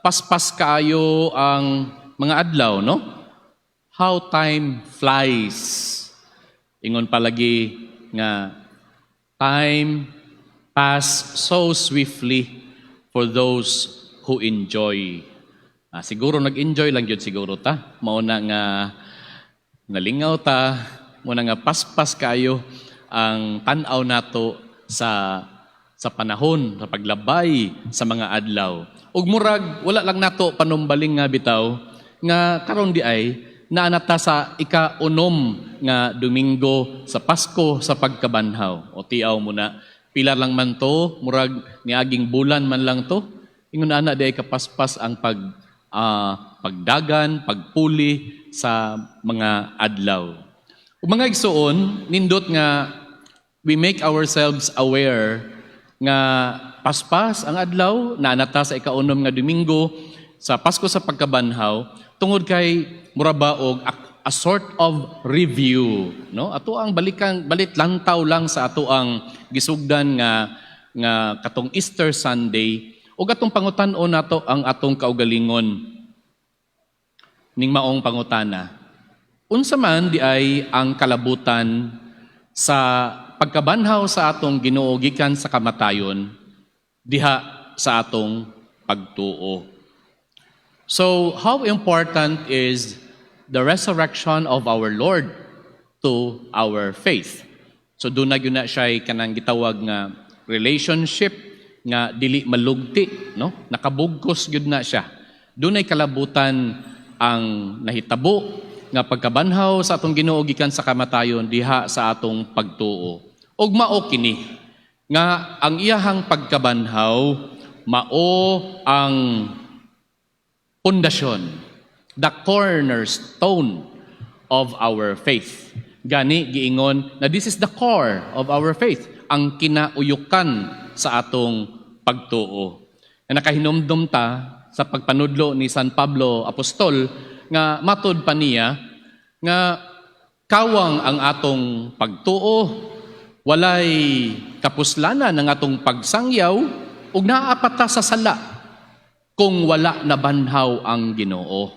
Paspas kaayo ang mga adlaw, no? How time flies. Ingon palagi nga time pass so swiftly for those who enjoy. Siguro nag-enjoy lang gyud siguro ta. Mao na nga nalingaw ta, mao na nga paspas kaayo ang tan-aw nato sa panahon, sa paglabay sa mga adlaw. Ug murag wala lang nato panumbaling nga bitaw nga karon di ay naa na ta sa ika-unom nga Domingo sa Pasko sa Pagkabanhaw. O tiaw mo na, pila lang man to, murag niaging bulan man lang to. Ingon ana di ay kapaspas ang pagdagan, pagpuli sa mga adlaw. Ug mga igsuon, nindot nga we make ourselves aware nga paspas ang adlaw, naa na ta sa ikaunom nga Domingo sa Pasko sa Pagkabanhaw, tungod kay mura ba og a sort of review, no? Ato ang balikan, balit lantaw lang sa ato ang gisugdan nga katong Easter Sunday ug atong pangutan-on nato ang atong kaugalingon ning maong pangutana: Unsa man di ay ang kalabutan sa pagkabanhaw sa atong Ginoo gikan sa kamatayon diha sa atong pagtuo? So, how important is the resurrection of our Lord to our faith? So, duna gyud na siya kanang gitawag nga relationship nga dili malugti, no? Nakabugkos gyud na siya. Dunay kalabutan ang nahitabo nga pagkabanhaw sa atong Ginoo gikan sa kamatayon diha sa atong pagtuo. Ug mao kini nga ang iyahang pagkabanhaw mao ang pundasyon, the cornerstone of our faith. Gani giingon na this is the core of our faith, ang kinauyukan sa atong pagtuo. Na nakahinumdum ta sa pagpanudlo ni San Pablo Apostol nga matud pa niya nga kawang ang atong pagtuo, walay kapuslanan ng atong pagsangyaw ug naa pa ta sa sala kung wala nabanhaw ang Ginoo.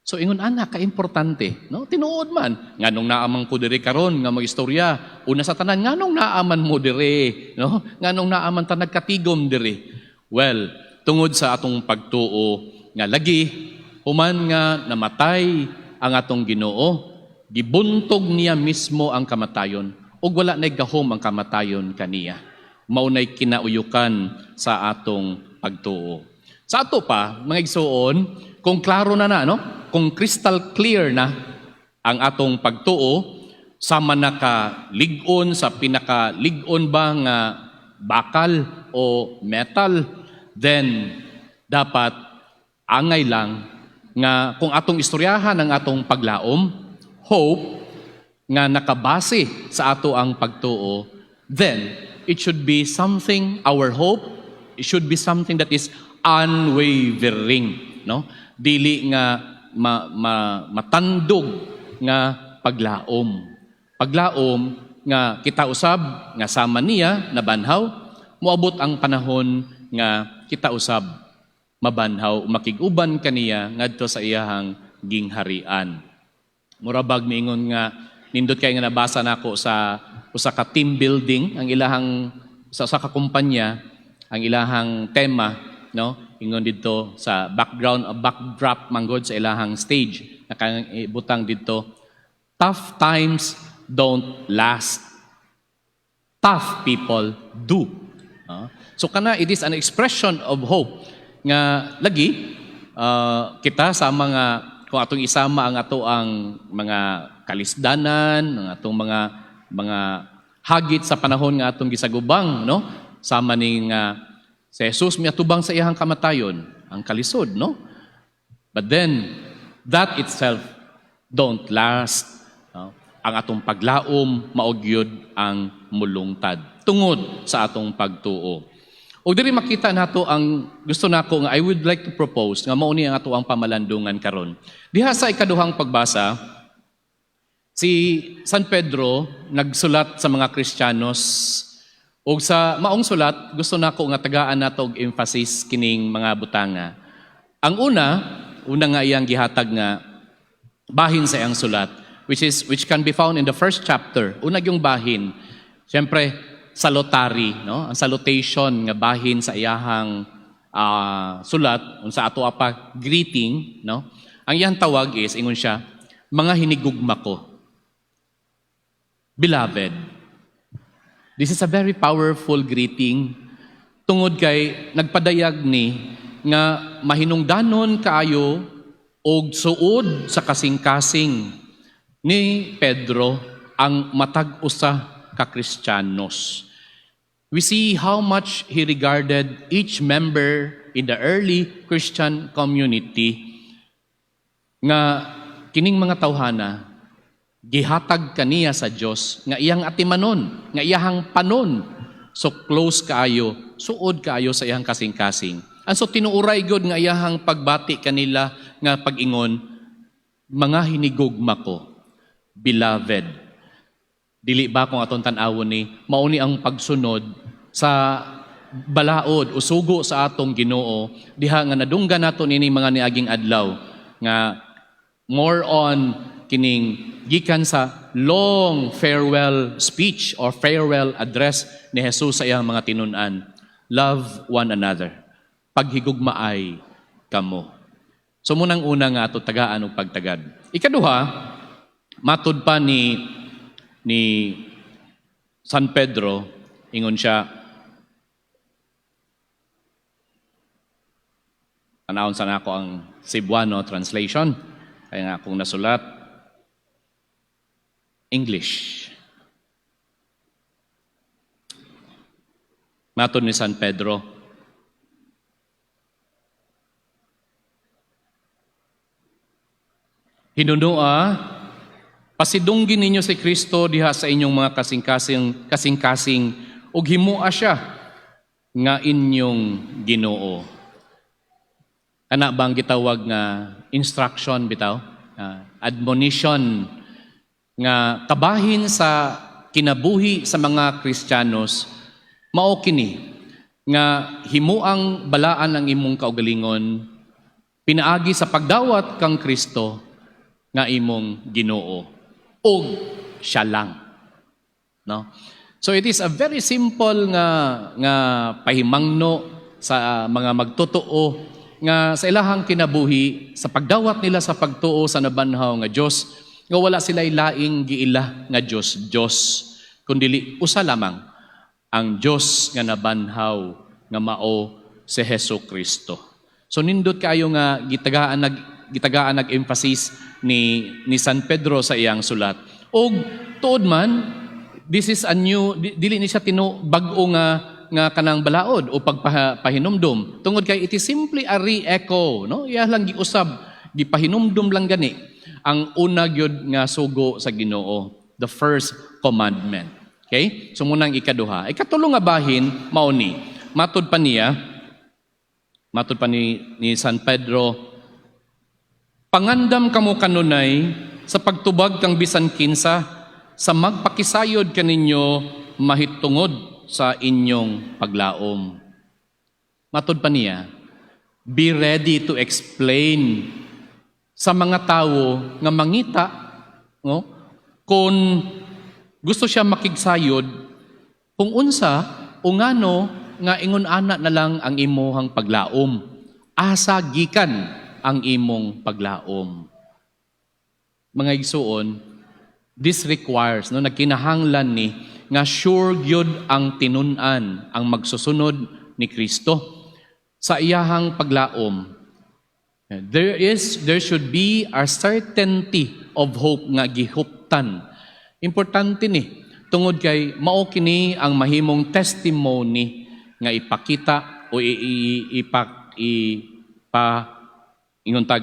So ingon ana kaimportante, no? Tinuod man nganong naa man ko diri karon nga magistorya. Una sa tanan, nganong naa man mo diri, no? Nganong naa man ta nagkatigom diri? Well, tungod sa atong pagtuo nga lagi human nga namatay ang atong Ginoo, gibuntog niya mismo ang kamatayon ug wala nay gahom ang kamatayon kaniya. Mao nay kinauyukan sa atong pagtuo. Sa ato pa, mga igsuon, kung klaro na na, no? Kung crystal clear na ang atong pagtuo, sama na ka lig-on sa pinaka-lig-on ba nga bakal o metal, then dapat angay lang nga kung atong istoryahan ang atong paglaom, hope, nga nakabase sa ato ang pagtuo, then it should be something, our hope, it should be something that is unwavering, no? Dili nga matandog nga paglaom. Paglaom nga kita usab nga sama niya nabanhaw, moabot ang panahon nga kita usab mabanhaw, makig-uban kaniya ngadto sa iyahang gingharian. Murabag miingon nga nindot kay nga nabasa nako sa usa ka team building ang ilahang sa ka kumpanya, ang ilahang tema, no? Ingon didto sa background, backdrop manggod sa ilahang stage, nakabutang didto, "Tough times don't last, tough people do." So kana, it is an expression of hope nga lagi kita sa mga kung atong isama ang ato ang mga kalisdanan, ang atong mga hagit sa panahon nga atong gisagubang, no? Sama ning si Jesus miatubang sa iyang kamatayon, ang kalisod, no? But then that itself don't last. No? Ang atong paglaom mao gyud ang mulungtad tungod sa atong pagtuo. Ug diri makita nato ang gusto nako nga I would like to propose nga mao ni ang ato ang pamalandungan karon. Diha sa ikaduhang pagbasa, si San Pedro nagsulat sa mga Kristiyanos Og sa maong sulat, gusto nako nga tagaan nato og emphasis kining mga butanga. Ang una, una nga iyang gihatag nga bahin sa iyang sulat, which can be found in the first chapter. Una yung bahin, siyempre salutary, no? Ang salutation nga bahin sa iyahang sulat, unsa ato pa greeting, no? Ang iyang tawag is, ingon siya, "Mga hinigugma ko." Beloved. This is a very powerful greeting tungod kay nagpadayag ni nga mahinungdanon kaayo og suod sa kasing-kasing ni Pedro ang matag usa ka Kristiyanos. We see how much he regarded each member in the early Christian community nga kining mga tawhana gihatag kaniya sa Dios nga iyang atimanon, nga iyahang panon. So close kaayo, suod kaayo sa iyang kasing-kasing. And so tinuuray gyud nga iyahang pagbati kanila nga pag-ingon, "Mga hinigugma ko," beloved. Dili ba kung atong tan-awon ni mao ni ang pagsunod sa balaod o sugo sa atong Ginoo diha nga nadunggan nato nining mga niaging adlaw nga more on kining gikan sa long farewell speech or farewell address ni Jesus sa iyang mga tinun-an? Love one another. Paghigugmaay kamo. So munang una nga ato tagaan og pagtagad. Ikaduha, matud pa ni San Pedro, ingon siya, tanawon sa nako ang Cebuano translation, kaya nga akong nasulat, English. Matod ni San Pedro, "Hinunua, pasidunggi ninyo si Kristo diha sa inyong mga kasing-kasing, kasing-kasing ug himua siya nga inyong Ginoo." Kana bang gitawag nga instruction bitaw? Admonition nga kabahin sa kinabuhi sa mga Kristiyanos, mao kini nga himuang balaan ang imong kaugalingon pinaagi sa pagdawat kang Kristo nga imong Ginoo ug siya lang, no? So it is a very simple nga pahimangno sa mga magtotoo nga sa ilahang kinabuhi, sa pagdawat nila sa pagtuo sa nabanhaw nga Dios, nga wala sila laing giila nga Dios Dios, kundili usa lamang ang Dios nga nabanhaw nga mao si Hesus Kristo. So nindot kaayo nga gitagaan nag emphasis ni San Pedro sa iyang sulat. Og tuod man, this is a new dili ni siya tinu bag-o nga kanang balaod o pagpahinumdum tungod kay it is simply a re-echo, no? Iya lang giusab, gipahinumdum lang gani ang una gyud nga sugo sa Ginoo, the first commandment. Okay? So munang ikaduha. Ikatulo nga bahin mao ni, matud pa niya, matud pa ni San Pedro, "Pangandam kamo kanunay sa pagtubag kang bisan kinsa sa magpakisayod kaninyo mahitungod sa inyong paglaom." Matud pa niya, be ready to explain sa mga tawo nga mangita, no, kung gusto siya makigsayod kung unsa o ngano nga ingon ana na lang ang imuhang paglaom, asa gikan ang imong paglaom. Mga igsuon, this requires, no, nagkinahanglan ni nga sure gyud ang tinun-an ang magsusunod ni Kristo sa iyahang paglaom. There should be a certainty of hope nga gihuptan. Importante ni tungod kay mao kini ang mahimong testimony nga ipakita o i, i, ipa ipa ingon tag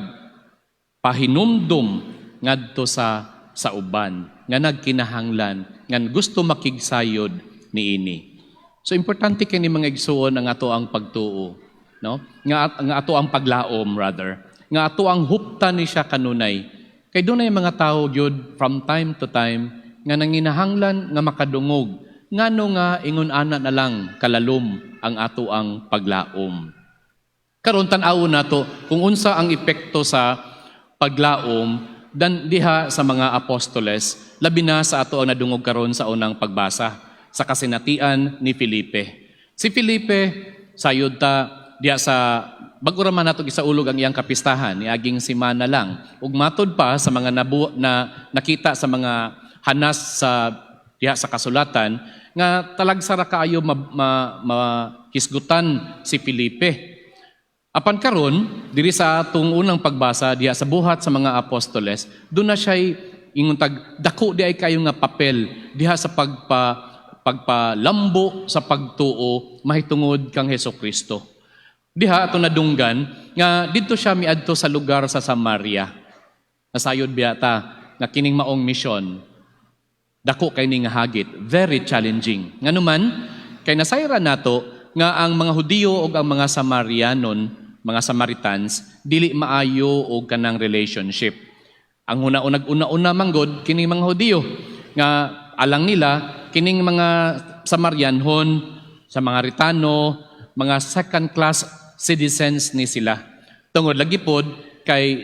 pahinumdum ngadto sa uban nga nagkinahanglan nga gusto makigsayod niini. So importante kini, mga igsuon, ang ato ang pagtuo, no? Nga ato ang paglaom rather, nga ato ang huptan ni siya kanunay. Kay dunay mga tawo gyud from time to time nga nanginahanglan nga makadungog Ngano nga ingon ana na lang kalalom ang ato ang paglaom? Karon, tan-awon nato kung unsa ang epekto sa paglaom dan diha sa mga apostoles, labi na sa ato ang nadungog karon sa unang pagbasa sa kasinatian ni Felipe. Si Felipe, sayod ta diha sa bag-o ra man nato gisaulog ang iyang kapistahan niaging semana lang, ug matod pa sa mga na nakita sa mga hanas sa diha sa kasulatan nga talagsa ra kaayo ma, ma, mahisgutan si Felipe. Apan karon, diri sa atong unang pagbasa diha sa Buhat sa mga Apostoles, doon na siya'y ingon tag dako di ay kayo nga papel diha sa pagpalambo sa pagtuo mahitungod kang Heso Kristo. Diha ato nadunggan nga didto siya miadto sa lugar sa Samaria. Nasayod biya ta nga kining maong misyon dako kay ni nga hagit, very challenging. Nganuman kay nasayran nato nga ang mga Hudiyo ug ang mga Samarianon, mga Samaritans, dili maayo og kanang relationship. Ang una-unag una-una manggod kining mga Hudiyo nga alang nila kining mga Samarianhon, sa mga Ritano, mga second class citizens ni sila. Tungod lagi pod kay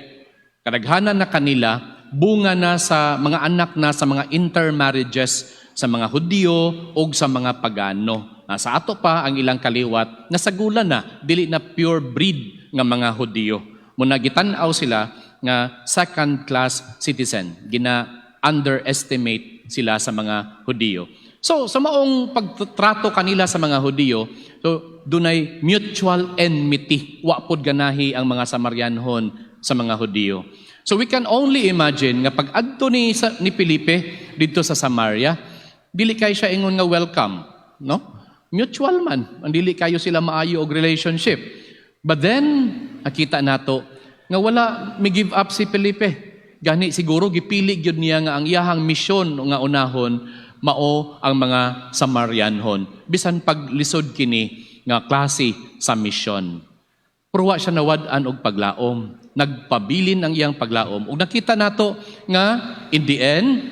kadaghanan na kanila bunga na sa mga anak na sa mga intermarriages sa mga Hudiyo ug sa mga pagano. Sa ato pa ang ilang kaliwat nasagula na, dili na pure breed nga mga Hudiyo. Muna gitan-aw sila nga second class citizen. Gina underestimate sila sa mga Hudiyo. So sa maong pagtrato kanila sa mga Hudiyo, so dunay mutual enmity. Wa pod ganahi ang mga Samarianhon sa mga Hudiyo. So we can only imagine nga pag adto ni Felipe didto sa Samaria, dili kay siya ingon nga welcome, no? Mutual man, ang dili kayo sila maayo og relationship. But then nakita nato nga wala mi give up si Felipe. Gani siguro gipili gyud niya nga ang iyahang misyon nga unahon mao ang mga Samarianhon. Bisan paglisod kini nga klase sa misyon. Pero wa siya nawad-an og paglaom. Nagpabilin ang iyang paglaom. Ug nakita nato nga in the end,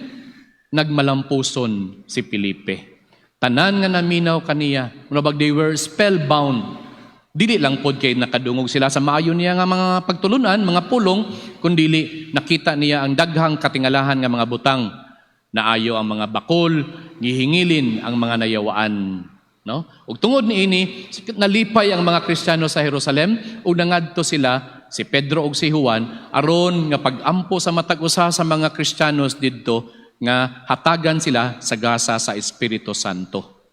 nagmalampuson si Felipe. Tanan nga naminaw kaniya, murag they were spellbound. Dili lang pod kay nakadungog sila sa maayo niya nga mga pagtulunan, mga pulong, kundili nakita niya ang daghang katingalahan nga mga butang. Naayo ang mga bakol, gihingilin ang mga nayawaan. No? Ug tungod niini, nalipay ang mga Kristiyano sa Jerusalem ug nangadto sila, si Pedro ug si Juan, aron nga pag-ampo sa matag usa sa mga Kristiyanos didto nga hatagan sila sa gasa sa Espiritu Santo.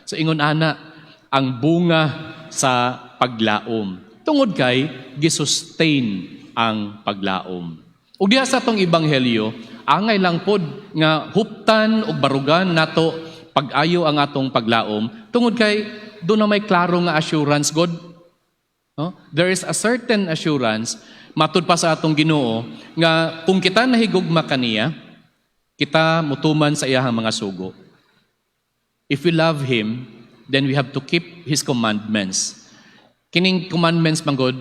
So ingon ana ang bunga sa paglaom. Tungod kay gisustain ang paglaom. Ug diha sa atong ebanghelyo, angay lang pod nga huptan ug barugan nato pag-ayo ang atong paglaom tungod kay doon na may klaro nga assurance God. No? There is a certain assurance matud pa sa atong Ginoo nga kung kita nahigugma kaniya, kita mutuman sa iyahang mga sugo. If we love Him, then we have to keep His commandments. Kining commandments man gud,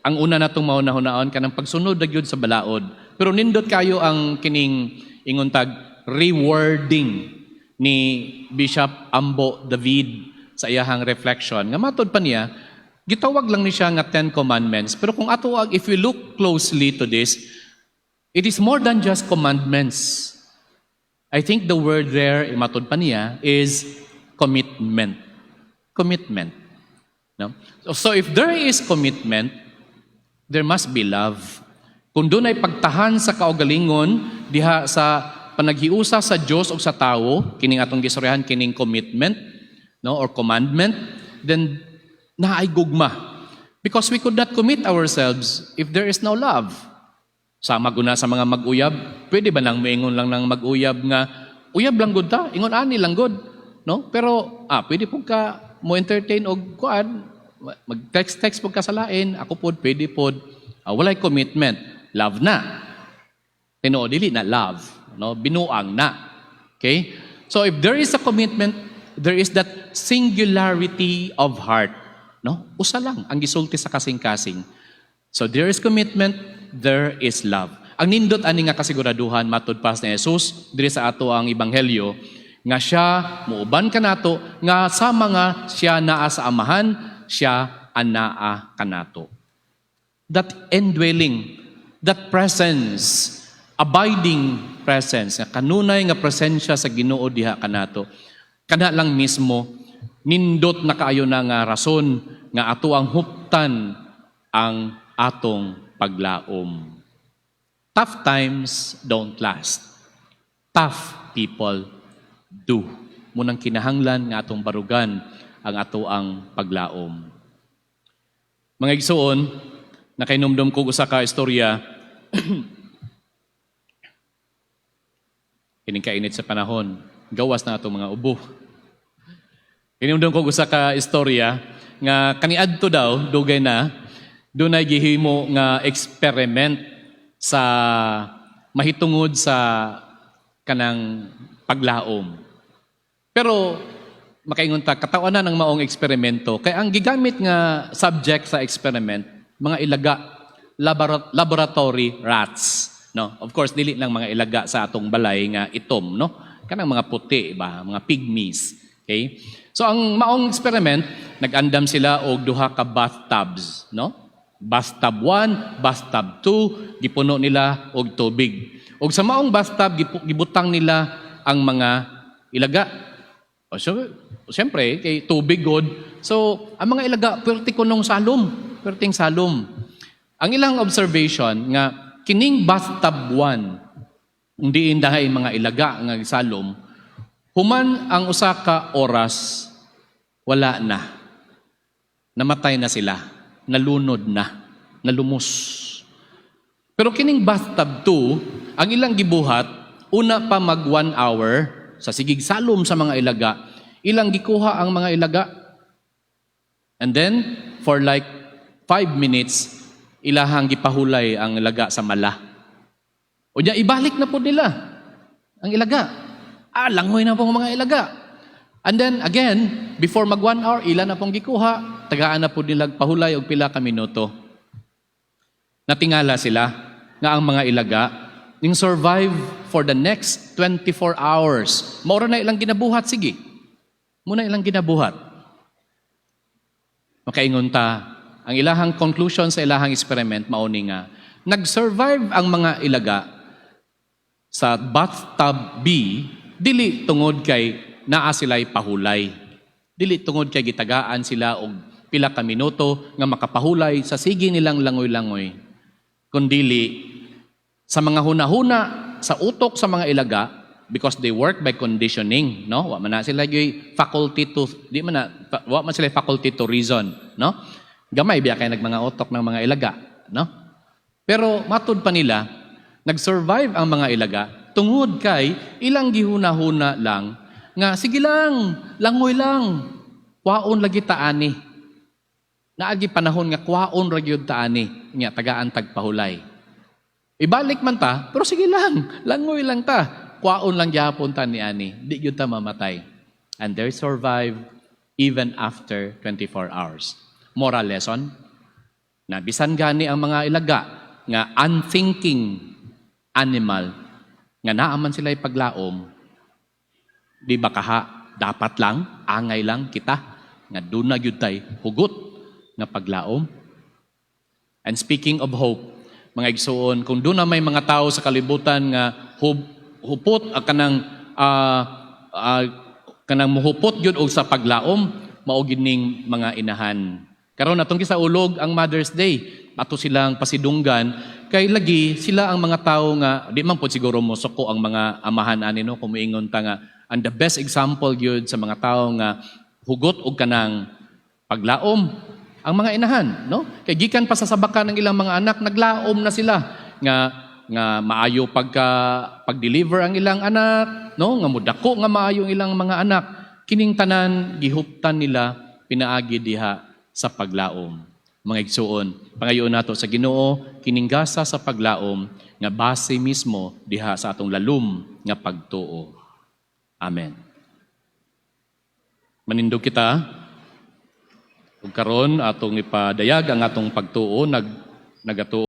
ang una natong mauna-hunaon kanang pagsunod na gyud sa balaod. Pero nindot kayo ang kining ingon tag rewording ni Bishop Ambo David sa iyahang reflection. Nga matod pa niya, gitawag lang ni siya nga Ten Commandments. Pero kung ato, if we look closely to this, it is more than just commandments. I think the word there, matod pa niya, is commitment. Commitment. No? So if there is commitment, there must be love. Kung doon ay pagtahan sa kaugalingon, diha sa panaghiusa sa Dios o sa tawo, kining atong gistoryahan, kining commitment, no, or commandment, then naay gugma. Because we could not commit ourselves if there is no love. Sama guna sa mga mag-uyab, pwede ba nang moingon lang ng mag-uyab nga uyab lang gud ta, ingon ani lang gud, no? Pero pwede pud ka mo entertain og kuan, mag-text-text pud ka sa lain, ako pod pwede pod. Walay commitment, love na. Tinuod dili na love, no? Binuang na. Okay? So if there is a commitment, there is that singularity of heart, no? Usa lang ang gisulti sa kasing-kasing. So there is commitment, there is love. Ang nindot ani nga kasiguraduhan matud pa ni Jesus diri sa ato ang ebanghelyo Nga siya muuban kanato, nga sama nga siya naa sa Amahan, siya anaa kanato. That indwelling, that presence, abiding presence, nga kanunay nga presensya sa Ginoo diha kanato. Kana lang mismo nindot na kaayo na nga rason nga ato ang huptan ang atong paglaom. Tough times don't last. Tough people do. Mao nang kinahanglan nga atong barugan ang ato ang paglaom. Mga igsuon, nakainumdum ko usa ka istorya kining kainit sa panahon. Gawas na atong mga ubo. Hinumdum ko usa ka istorya nga kaniadto daw, dugay na, dunay gihimo nga experiment sa mahitungod sa kanang paglaom. Pero makaingon ta, katawanan ang maong eksperimento kay ang gigamit nga subject sa experiment, mga ilaga, laboratory rats, no? Of course, dili lang mga ilaga sa atong balay nga itom, no? Kanang mga puti ba, mga pygmies. Okay? So ang maong experiment, nag-andam sila og duha ka bathtubs, no? Bathtub 1, bathtub 2, gipuno nila og tubig. Og sa maong bathtub gibutang nila ang mga ilaga. O, so, siyempre, kay tubig god. So, ang mga ilaga, perti kunong salom. Perting salom. Ang ilang observation nga, kining bathtub 1, diin dahay mga ilaga nga salom, human ang usa ka oras, wala na. Namatay na sila. Nalunod na. Nalumos. Pero kining bathtub 2, ang ilang gibuhat, una pa mag 1 hour, sa sigig salom sa mga ilaga, ilang gikuha ang mga ilaga. And then, for like 5 minutes, ilahang gipahulay ang ilaga sa mala. O diya, ibalik na po nila ang ilaga. Ah, langoy na po ang mga ilaga. And then, again, before mag 1 hour, ila na pong gikuha, tagaan na po nila pahulay og pila ka minuto. Natingala sila nga ang mga ilaga ning survive for the next 24 hours. Mao ra na ilang ginabuhat, sige. Mao na ilang ginabuhat. Makaingon ta, ang ilahang conclusion sa ilahang experiment mao ni nga nag-survive ang mga ilaga sa bathtub B dili tungod kay naa sila'y pahulay. Dili tungod kay gitagaan sila og pila ka minuto nga makapahulay sa sige nilang langoy-langoy. Kundili sa mga hunahuna sa utok sa mga ilaga, because they work by conditioning, no? Wa man na sila gyud faculty to di man na wa man sila faculty to reason, no? Gamay biya kay nagmanga utok ng mga ilaga, no? Pero matud pa nila, nag-survive ang mga ilaga tungod kay ilang gihuna-huna lang nga sige lang, langoy lang, kwaon lagi ta ani. Naagi panahon nga kwaon ra gyud ta ani, nya tagaan tagpahulay. Ibalik man ta, pero sige lang, langoy lang ta. Kwaon lang gyapon ta ni ani, di gyud ta mamatay. And they survive even after 24 hours. Moral lesson, na bisan gani ang mga ilaga nga unthinking animal nga naaman sila paglaom, di ba kaha dapat lang, angay lang kita nga duna gyud tay hugot nga paglaom? And speaking of hope, mga igsuon, kung duna may mga tao sa kalibutan nga hupot kanang muhupot gyud og sa paglaom, mao gyud ning mga inahan. Karon atong gisaulog ang Mother's Day, ato silang pasidunggan kay lagi sila ang mga tao nga di man pod siguro mo suko ang mga amahan ani, no, kung moingon ta nga ang the best example gyud sa mga tao nga hugot og kanang paglaom, ang mga inahan, no? Kay gikan pa sa sabakan ng ilang mga anak, naglaom na sila nga nga maayo pagka pag-deliver ang ilang anak, no? Nga mudako nga maayo ang ilang mga anak. Kining tanan gihuptan nila pinaagi diha sa paglaom. Mga igsuon, pangayoon nato sa Ginoo kining gasa sa paglaom nga base mismo diha sa atong lalum nga pagtuo. Amen. Manindog kita ug karon atong ipadayag ang atong pagtuo nagatuo.